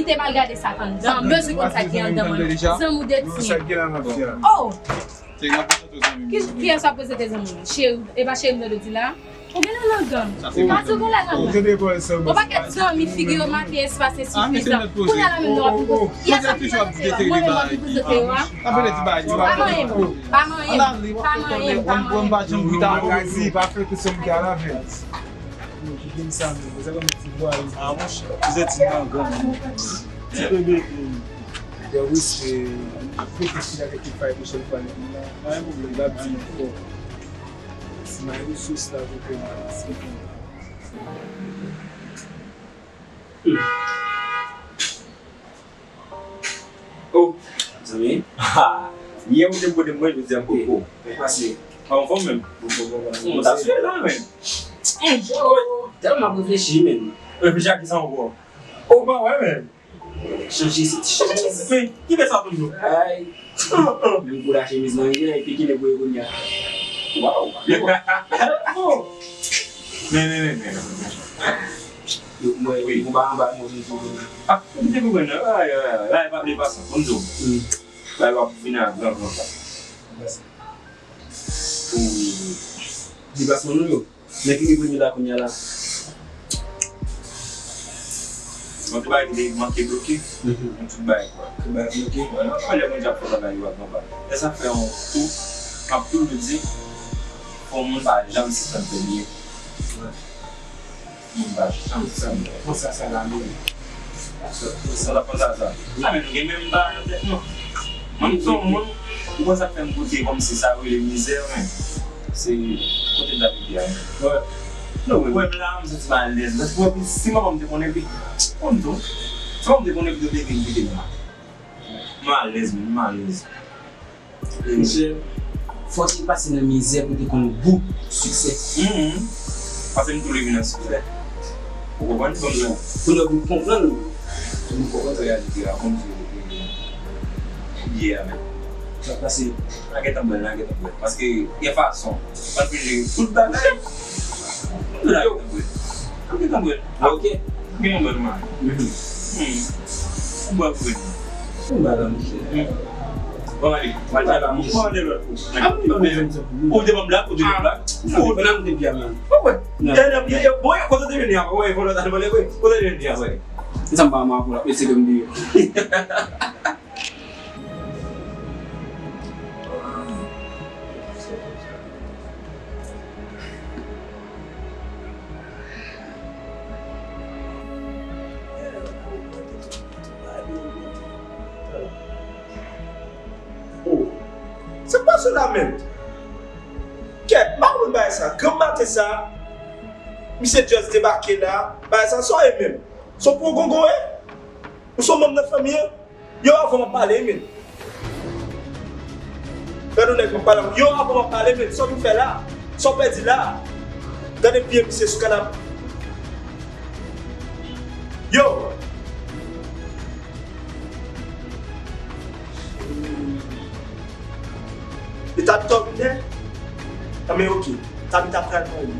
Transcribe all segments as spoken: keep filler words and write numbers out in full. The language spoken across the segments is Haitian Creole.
Te m al gade sa k anndan, m bezwen konn sa ki anndan mwen. Zanmi w de ti. Oh! Ki, kiyès w ap prezante zanmi w? Cheri, e pa cheri m tande w di la? Ou gen nan nan gang. Pati w gen lè nan gang. Yon pakèt zanmi figi yo make espas ensifizan. Kounye a la menm nou ap vin prezante. Kiyès ap vin prezante yo? Mwen menm m ap vin prezante yo a? Pa manyen m. Pa manyen m. Pa manyen m. Pa manyen m. Yo, ki gen sa menm, se kòm ti vwa yo. Ah, monchè, ou se ti nan gang. Ti bebe. Yo, wi, se, fè ti la ki fay pwochèn fwa li vin la. Pa gen pwoblèm, l ap di nou fò. Si may resous la, pou fè mal, se pou. Oh, zanmi. Yè ou te kote mwen, jodi a m poko. Ou pase. Pa anfòm menm. Bon, bon, bon, bon. Ou ta sou la menm. Tèlman m ap reflechi menm. Reflechi a kisa ankò? Ou pa wè menm. Chanje se ti chemiz. Men, ki fè sa toujou? Ay. Menm kou lachemiz nan rive, epi ki lè pou yo kounye a. Waw. Men, men, men, men. Yo, mwen, wi, mwen pa anba, mwen vin pou mwen. Ah, ou te konprann nan? Ay, ay, ay, ay, pa vle pase. Konn di w. Hmm. Bagay w ap vin a gran, gran pa. Mèsi. Pou deplasman nou yo. Nèg ki gen premye la kounye a la. Yon ti bagay ki te manke bloke. Mhm. Yon tout bagay kwa. Tout bagay bloke. Wè, nan pale moun ap fè bagay yo ak yon bagay. Lè sa fè yon tou, m ap toujou di, fò moun pa janm sispann fè byen. Wè. Moun pa janm fè byen. Konsa sa la menm. Sa la konsa sa. A men nou gen menm bagay nan tèt nou. Mwen m se yon moun, ou konn sa k fè m goute kòmsi sa yo rele mizè, men. Se kote m t ap viv a. Wè. Non, wè, wè, m la, m santi m alèz. Paske wè, si manman m te konnen, pi, konn tou. Si manman m te konnen, pi, yo te vin kite m la. M alèz, men, m alèz. Mesye, fò w te pase nan mizè pou w te konn gou siksè. Mhm. Paske m toujou vin nan siksè. Ou konprann? Kounye a, kounye a pou w konprann. Pou w konprann reyalite a, konn di w ye a menm. Sa pase. Lage tanbwen, lage tanbwen. Paske gen fason. Mwen fin jere tout bagay. Mwen lage tanbwen. Mwen gen tanbwen. Ok. Gen yon bèl mari. Mhm. Hmm. Ou bwè pou mwen. Ou bwè la, monchè. Hmm. Bon, ale. Ou bwè la, monchè. Ou bwè de lòt. Ah, ou bwè de lòt. Ou te ban m blag, ou te ban m blag. Ou te ban m blag. Ou te ban m blag. Ou bwè. Bon, kote te vini apre? Wè, kote te vini apre? Sa m pa mwen pou la, mesye ke m di yo. Oh, sa k pase la menm? Kèt, m pa konprann bagay sa. Granm maten sa, misye just debake la. Bagay sa, sa w ye menm? Se yon pwogongon w ye? Ou se yon manm nan fanmi an? Yo, avan m ap pale, men. Gade yon nèg m ap pale. Yo, avan m ap pale, men. Sa w vin fè la? Sa w pèdi la? Gade pye misye sou kanap. Yo! Li t ap tòminen. Anben, ok. Tabita pral manyen.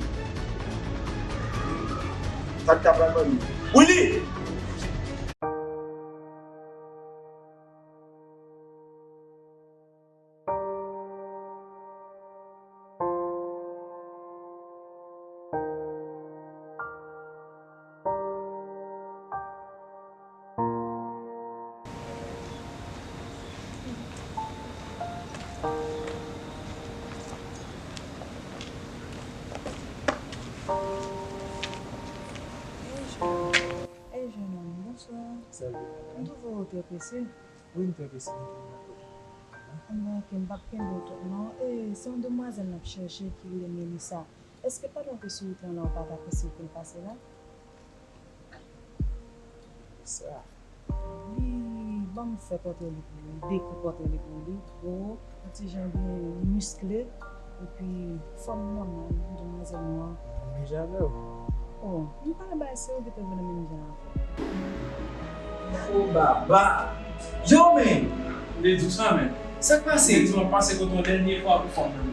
Tabita pral manyen. Willy! Hey, jènòm, bonswa. Salut. M twouve w trè prese. Wi, m trè prese, m te nan kote. Anben, ok, m p ap kenbe w twòp non. E, se yon demwazèl n ap chèche ki rele Melissa. Èske pandan w te sou wout lan la, ou pa t apresye w te pase la? Sa. Wi, ban m fè pòtrè li pou ou, dekri pòtrè li pou ou. Li gwo, yon ti jan byen miskle, epi fòm nòmal, yon demwazèl nwa. M menm jan avè w. Oh, m pa nan bagay serye, ou gentan vin nan menm jan avè m. Oh, baba! Yo, men! M te di w sa, men. Sa k pase? M te di w m ap pase kote w dènye fwa pou fòm nan.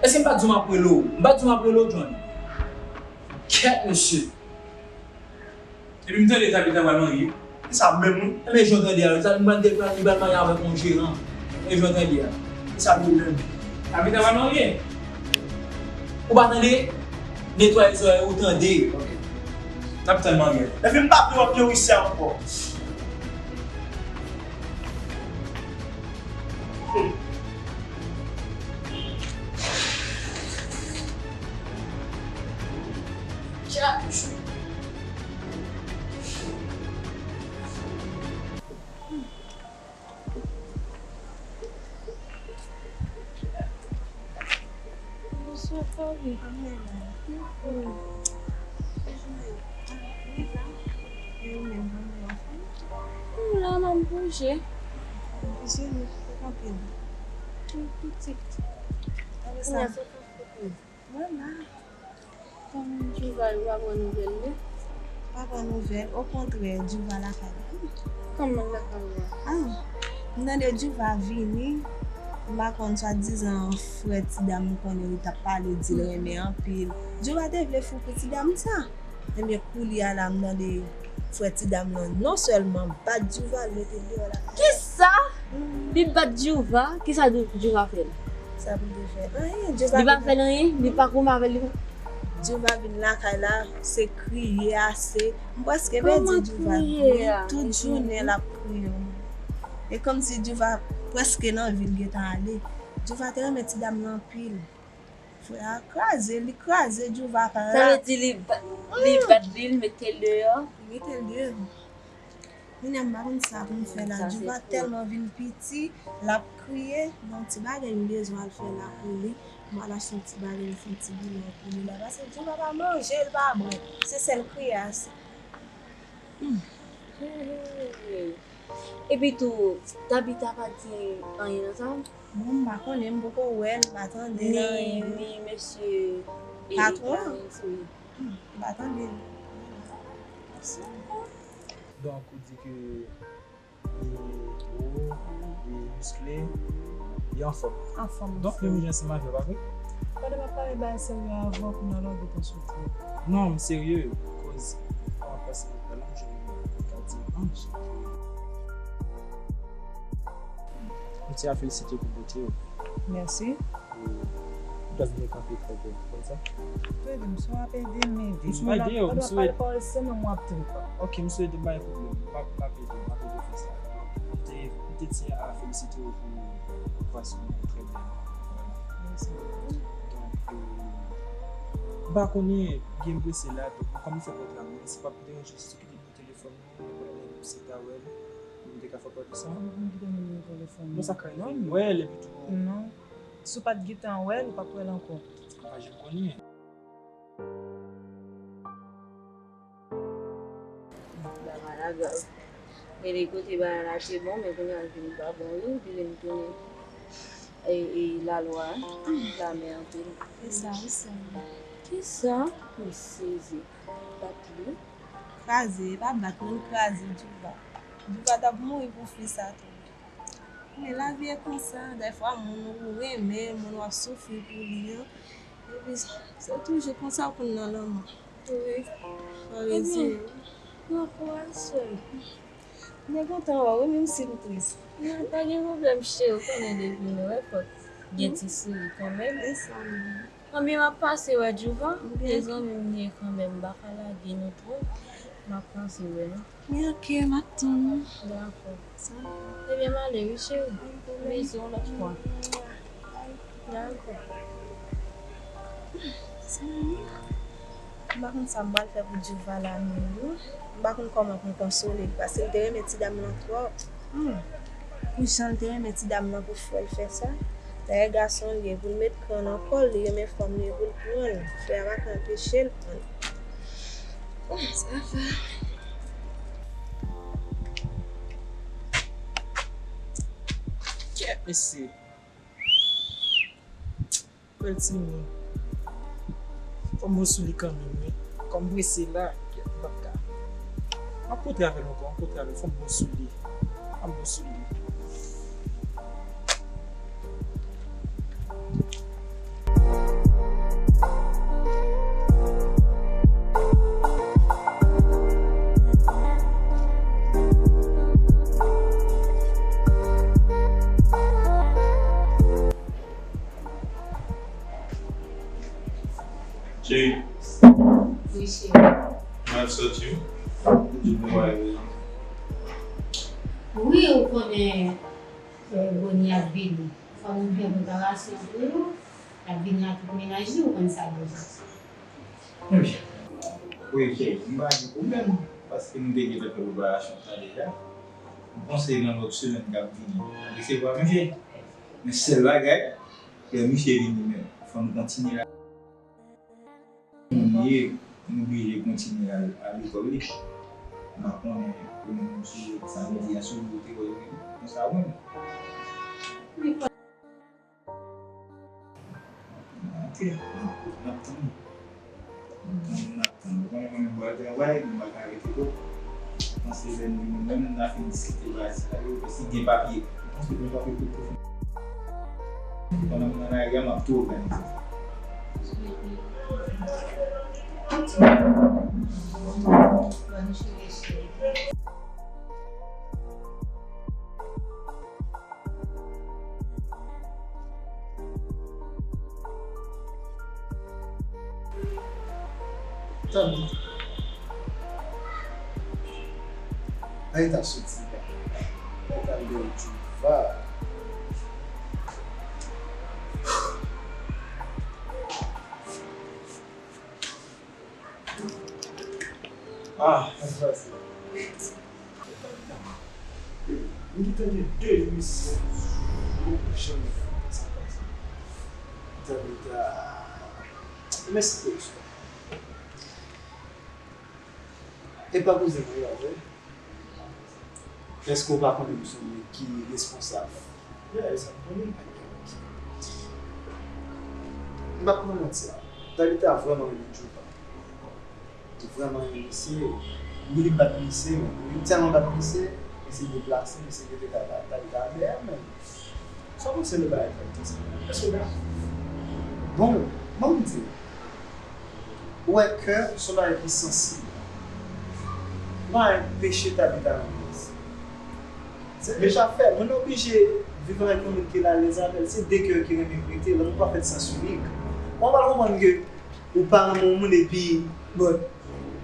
Èske m pa t di w m ap rele w? M pa t di w m ap rele w, John? Kèt, mesye! Epi m tande Tabita pral manyen. Sa menm wi. Enben, jan w tande a, sa nou pral, li pral marye avèk yon jeran. E jan w tande a. Sa nou menm. Sa vle di w pral marye? Ou pa tande? Netwaye zòrèy ou, tande. Ok. N ap tann marye. Epi m pa vle wè pye w isi a ankò. Bonswa, Faby. M la, m ap bouje. Bouje, nou fè anpil. Wi, pitit. Kòman sa? Mwen la. Kòman Djouva, ou pa pran nouvèl li? Pa pran nouvèl, okontrè, Djouva lakay la. Kòman lakay la? Ah, m tande Djouva vini, m pa konn, swadizan frè ti dam m konnen li t ap pale, di l renmen anpil. Djouva te vle fou pou ti dam sa. Ebyen, koulye a la, m tande frè ti dam lan non sèlman bat Djouva, l mete l deyò lakay la. Kisa? Li bat Djouva? Kisa Djouva fè l? Sa pou l te fè? Anyen, Djouva. Li pa fè l anyen? Li pa goumen avè l? Djouva vin lakay la, se kriye a, se, m prèske pèdi Djouva. Kòman kriye a? Tout jounen l ap kriye. E kòmsi Djouva prèske nan vi l gentan ale. Djouva te renmen ti dam nan anpil. Frè a kraze, li kraze Djouva pa la. Sa vle di li ba-, li bat li, li mete l deyò? Li mete l deyò. Kounye a m pa konn sa pou m fè la. Djouva tèlman vin piti, l ap kriye. Bon, ti bagay m bezwen al fè la pou li. M al achte yon ti bagay, m fè yon ti bouyon pou li la. Paske Djouva pa manje, l pa bwè. Se sèl kriye a se. Hmm. Epi tou, Tabita pa di anyen nan sa? Bon, m pa konnen, m poko wè l, m pa tande l anyen. Ni, ni mesye, e, patwon an? Wi. Hmm, m pa tande l. Donk, ou di ke li gwo, li miskle, li anfòm. Anfòm. Donk, li vin ansanm avè w, pa vre? Pandan m ap pale bagay serye avè w, kounye a la w gentan sou twòp. Non, m serye, koz, mwen panse, talè m jwenn yon gad yon anj. M te a felisite w pou bote w. Mèsi. Ou, ou t ap byen kanpe trè byen, ou konn sa? Ou ede m, si w ap ede m, ede m. M ede w, m swete. Pandan w ap pale pawòl sèlman, mwen ap trip. Ok, m swete, pa gen pwoblèm. M ap, m ap ede w, m ap ede w fè sa. M te, m te tyen a felisite w pou fason w trè byen. Mèsi bokou. Donk, euh, m pa konnen, byen prese la, donk, kòm m fè kòntra mwen, si w pa p deranje, jis kite m telefòn mwen, lè m sita wè l, m te ka fè pati sa. Ou pa konn kite nimewo telefòn mwen? Non, sa ka rive m wè l epi tou. Non. Si w pa t gentan wè l, ou p ap wè l ankò. M pa janm konnen. Bagay la grav. Gen de kote bagay la te bon, men kounye a l vin pa bon, wi, li vin tounen, e, e, lalwa, lame anpil. Se sa, wi, sè m. Kisa? M sezi. Bat li. Kraze, e pa bat, men l kraze Djouva. Djouva t ap mouri pou fi sa tou. Men lavi e konsa, dèfwa moun ou renmen, moun w ap soufri pou li an, epi se toujou konsa pou n nan lanmou. Wi. Fò rezeye. Ebyen, pran kouraj, sè m. Mwen kontan wè w, wi, menm si m tris. Non, pa gen pwoblèm, cheri, ou konnen depi nou wè fòk gen ti souri kanmenm. E sa menm. Konbyen m ap pase wè Djouvan? Byen. Se zanmi m ye kanmenm, m pa ka lage nou twòp. M ap pase wè nou. Men ok, m ap tann ou. Dakò. Sa va. Ebyen, m ale wi, cheri. Bizou, yon lòt fwa. Dakò. Sa va. M pa konn sa m pral fè pou Djouva la menm non. M pa konn kòman pou m konsole l, paske l te renmen ti dam lan twòp. Hmm. Pou jan l te renmen ti dam lan pou frè l fè sa. Dayè gason l ye, pou l met kran nan kò l, li renmen fanm li ye pou l pran l. Frè a pa ka anpeche l pran l. Hmm, sa fè. Kèt mesye. Bèl timoun. Fò m bon sou li kanmenm, wi. Kòm m prese la, m p ap ka. M ap kontre avè l ankò, m ap kontre avè l, fò m bon sou li. Fò m bon sou li. Cheri. Wi, cheri. Mwen ap sòti wi. Di bon bagay. Wi, ou konnen, eh, Boni ap vini. Fò nou fè preparasyon pou yo. L ap vini ak tout mennaj li, ou konn sa deja. Ebyen. Wi, cheri, m pa gen pwoblèm, paske m te gentan fè preparasyon sa deja. M panse nan lòt semèn k ap vini, m ap resevwa misye. Men sèl bagay, lè misye vini menm, fò nou kontinye la. Moun ye, m oblije kontinye al, al lekòl li. M pa konnen pou nou sou samdi a sou wout te wè yo konsa menm. Ok, n ap tann. N ap tann. Ou konnen mwen menm pral travay, mwen pa ka rete tou. Panse lè n vini menm, n a fin diskite bagay sa yo, si gen papye. Panse gen papye pou tou. Pandan m nan lari a, m ap tou òganize. Tande. Ay ta soti la. Ay ta lè Jewova. Ah, sa se. M gentan gen de misyon. Ou janm fè sa konsa. Tabita. Mèsi pou istwa. E pa koze mwen yo, vre. Èske w pa konnen m se yon nèg ki responsab? Yeah, sa m konnen. M p ap pran manti a. Tabita vrèman renmen Jewova. Li vrèman renmen misye. Wi, li bat misye, men li tèlman bat misye, misye deplase, misye rete kay Tabita dèyè menm. Sa w panse de bagay Tabita sa? Èske w dakò? Bon, ban m di w. Ou wè kè se yon bagay ki sansib. Ou pa enpeche Tabita renmen misye. Se deja fè. Moun oblije viv avèk yon moun ke l alèz avè l. Se de kè ki renmen prete, lòt ou pa fèt sans inik. Ou pa konprann ke ou pa renmen yon moun epi, bon,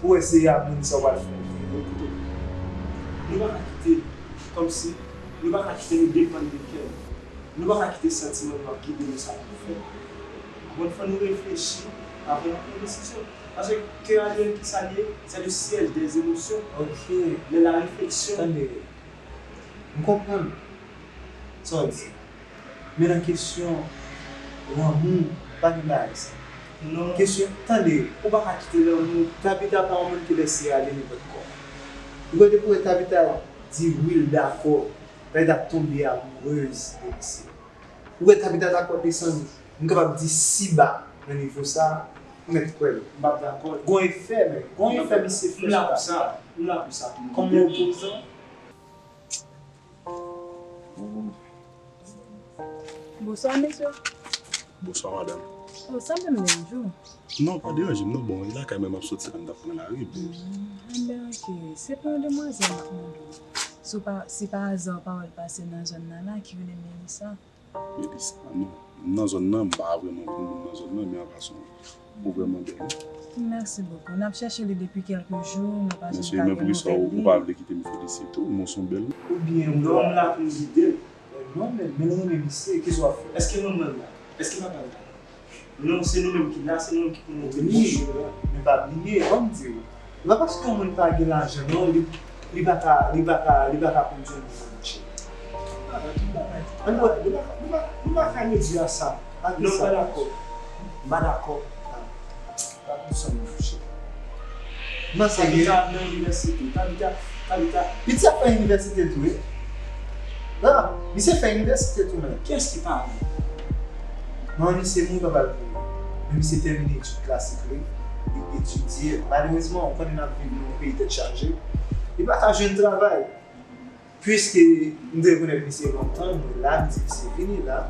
pou wè se a moun sa w pral fè. Ekoute, nou pa ka kite, kòmsi, nou pa ka kite nou depann de kè nou. Nou pa ka kite santiman nou ap gide nou sa pou nou fè. Bon, fò nou reflechi avan nou pran desizyon. Paske kè a li menm ki sa l ye, c'est le siège des émotions. Ok. De la réflexion. Tande, m konprann sa w di. Men nan kesyon lanmou, pa gen bagay sa. Non. Kesyon, tande, ou pa ka kite lanmou. Tabita pa yon moun ki lèse ale nenpòt kòman. Ou wè depi w wè Tabita di wi, l dakò, Tabita ap tonbe amourèz de misye. Ou wè Tabita dakò desann, m kapab di si ba nan nivo sa, ou mèt kwè m. M p ap dakò. Gon efè, men. Gon efè misye fè. M la pou sa. M la pou sa. Kòm yon opozan. Bonswa, mesye. Bonswa, madanm. Oh, sa menm deranj ou? Non, pa deranje m, non. Bon, e lakay mwen m ap soti la, m t ap pran lari, epi. Hmm, enben, ok. Se pou yon demwazèl m ap mande w. Si w pa, si pa aza yon pawòl pase nan zòn nan la ki rele Melissa. Melissa, non. M nan zòn nan, m pa vrèman konn moun nan zòn nan, men an pasan, ou vrèman bèl, wi. Mèsi bokou. N ap chèche li depi kèlke jou, nou pa janm ka gen nouvèl li. Mèsi, men poukisa ou, ou pa vle kite m felisite w, men w se yon bèl moun. Oubyen, non, m la pou m gide l. Non, men, men l renmen misye, kisa w ap fè? Èske manman l la? Èske papa l la? Non, se nou menm ki la, se nou menm ki pou montre bouch yo la. Men pa bliye, ban m di w, se pa paske yon moun pa gen lajan, non, li, li pa ka, li pa ka, li pa ka kondui yon moun nan mache. Ann wè, li pa ka, li pa, li pa ka redui a sa. Non, m pa dakò. M pa dakò. Pa konn sa m touche. Mwen serye. Tabita nan inivèsite. Tabita, Tabita. Piti ap fè inivèsite tou, wi. Ah, misye fè inivèsite tou, menm. Kiyès ki pa vle? Non, misye mouri papa l mouri. Men misye tèmine etid klasik li. Li etidye. Malerezman, ou konnen n ap viv nan yon peyi tèt chaje. Li pa ka jwenn travay. Piske m te rekonèt misye lontan, mwen la, m di misye vini la,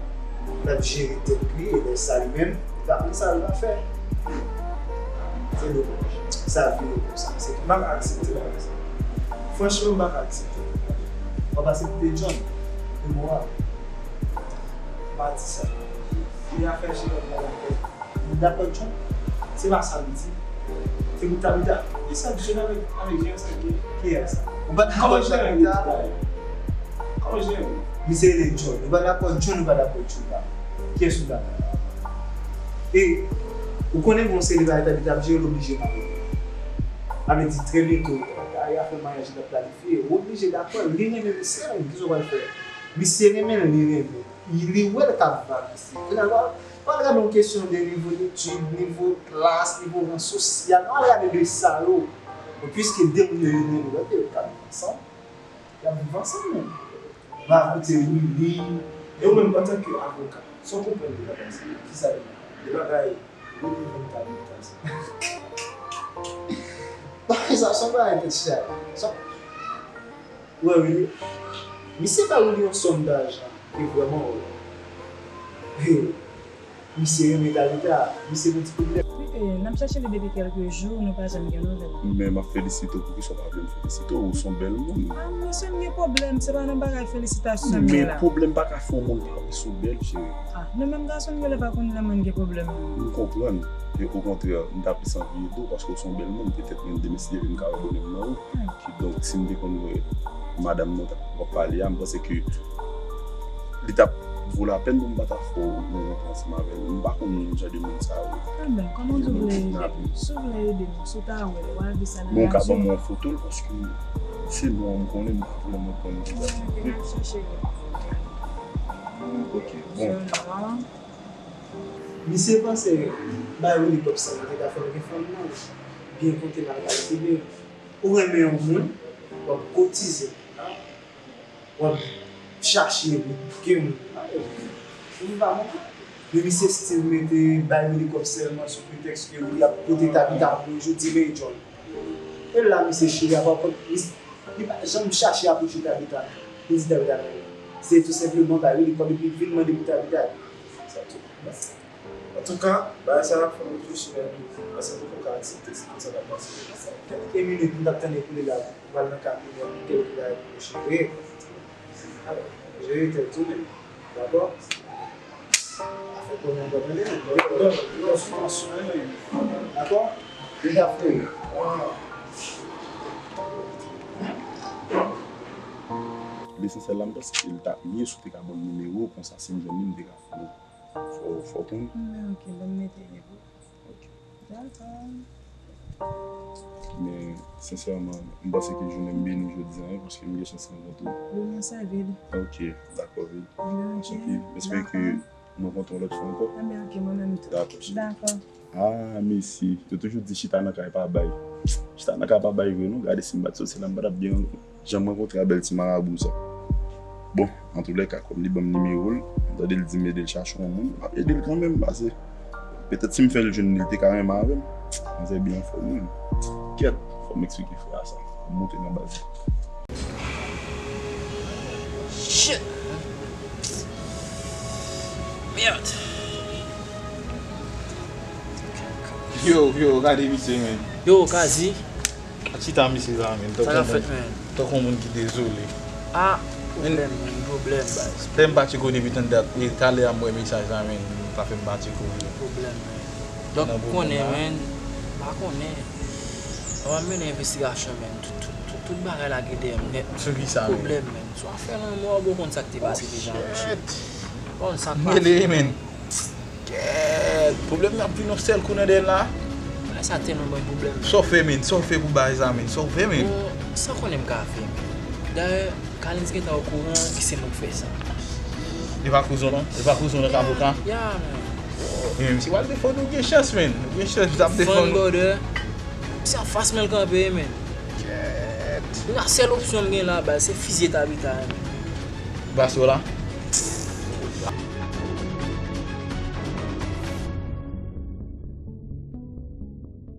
l ap jere tèt li, e lè sa li menm, li pa konn sa l va fè. Se domaj. Sa vire konsa. Se, m pa ka aksepte bagay sa. Franchman, m pa ka aksepte. W ap aksepte John, de mo a. M pa di sa. E afè Jeròm la, dakò. Dakò, John. Se pa sa m di. Se pou Tabita. E sa k jwenn avèk, avèk Jean sa ki, ki yè sa? Ou pa dakò Tabita? Kòman Jean? Misye rele John. Ou pa dakò John, ou pa dakò Chupa. Kiyès ou dakò? E ou konnen gon seri bagay Tabita ap jere, l oblije mare. Sa vle di trè byento, Aya fè maryaj li t ap planifye. Ou oblije dakò, li renmen misye, men kisa w pral fè? Misye renmen l, li renmen. Li wè l k ap balanse. Kounye a, w al, w al gade yon kesyon de nivo etid, nivo klas, nivo ran sosyal. W al gade de sa yo. Bon, piske de moun yo, yo renmen yo, yo ka viv ansanm. Y ap viv ansanm menm. W al koute Willy. E ou menm, antanke avoka, sa w konprann de bagay sa? Kisa de bagay? De bagay Willy vin Tabita sa? Bagay sa, se yon bagay tèt chaje. Sa Wè, wi. Misye ba Willy yon sòm dajan ki vrèman wè. Hey, misye renmen Tabita, misye gon ti pwoblèm. Wi, e, n ap chèche li depi kèlke jou, nou pa janm gen nouvèl. Men m ap felisite w, poukisa w pa vle m felisite w? Ou se yon bèl moun. Ah, men si m gen pwoblèm, se pa nan bagay felisitasyon m ye la. Men pwoblèm pa ka fè yon moun pa wè si w bèl, cheri. Ah, nou menm gason, nou genlè pa konn lè moun gen pwoblèm, non. M konprann. E okontrè, m ta plis anvi ede w, paske w se yon bèl moun, petèt mwen demen si Dye vle m ka abòne m nan ou. Kidonk, si m te konn wè madanm nan w ap pale a, m panse ke li t ap vo lapèn pou m pa ta fè w yon rant ansanm avè l. M pa konn jan de moun sa yo. Enben, kòman w di w vle ede m? Si w vle ede m, si w ta wè l, w a di sa nan reaksyon. Bon, w ka ban mwen yon foto l, paske se non an m konnen, m pa vrèman konn ki date. Ok, n ap chèche l. Ok, bon. Misye panse bay Willy kòb sa te ka fè l gen fanm nan. Byen konte mal kalkile. Ou renmen yon moun, w ap kotize, w ap chache bouke moun. Ou pa bon. Men misye still mete bay Willy kòb sèlman sou pretèks ke Willy ap pote Tabita pou jodi, men John. E la misye chire apa kòb, li pa janm chache apwoche Tabita. Li di Tabita, se tou senpleman bay Willy kòb epi vin mande pou Tabita. Sa tou. Antouka, bagay sa a fò m reflechi lè nou, paske m poko ka aksepte si konsa l ap pase. Kèlke minit m t ap tande koulye la, ou pral nan kabinè pou kèlke bagay pou nou jere. Alò, jere tèt ou menm, dakò? Afè konnen m pa tande, men, non, non, sou tansyon, men, dakò? Deja frè. Lesansyèl la, m panse ke l t ap mye si w te ka ban m nimewo w, konsa si m jwenn li, m te ka fè w. Fò, fò w konn. Men ok, ban m mete li pou. Ok. Dakò. Men, sensèman, m panse ke jounen m beni jodi a, wi, paske m gen chans rankontre w. Wi, men se vide. Ok, dakò, vide. Men ok. Ok, m espere ke nou rankontre yon lòt fwa ankò. Enben, ok, mwen menm tou. Dakò, cheri. Dakò. Ah, mesi. Yo toujou di chita nan kay pa bay. Chita nan kay pa bay vre, non. Gade si m pa t soti la, m pa t ap byen Jan m rankontre a bèl ti marabou sa. Bon, antoulèka, kòm li ban m nimewo l, m tande l di m ede l chache yon moun, m ap ede l kanmenm, pase petèt si m fè l jwenn li, li te ka renmen avè m. Manzè byen anfòm, wi. Kèt, fò m eksplike frè a sa. Fò m monte nan baz. Shit! Merde! Yo, yo, gade misye, men. Yo, Kazi. Chita misye la, men. Sa k ap fèt, men? Tankou yon moun ki dezole. Ah, pwoblèm, men, pwoblèm, baz. Lè m pa tcheke w depi tann dat, e talè a m wè mesaj la, men, pa fè m pa tcheke w. Pwoblèm, men. Donk, ou konnen, men, m pa konnen. An va mennen envestigasyon, men. Tout, tout, tout, tout bagay la gen dèyè m nèt. Sou ki sa, men? Pwoblèm, men. Sou afè lanmò, ou konn sa k te pase deja, monchè. Ou konn sa k pase. Mele, men. Kèt! Pwoblèm nan ap vin yon sèl kou nan dèyè l la. Bagay sa tèlman ban m pwoblèm. Sa w fè, men? Sa w fè pou bagay sa, men? Sa w fè, men? Bon, sa w konnen m ka fè, men? Dayè, Kalens gentan okouran ki se mwen k fè sa. E pa kouzon, non? E pa kouzon, non, avoka? Ya, men. E menm si w al defann ou, gen chans, men. Ou gen chans, li t ap defann ou. Fun brother. Se anfas mwen l kanpe, men. Kèt! La sèl opsyon m gen la, baz, se fizye Tabita, men. Baso la?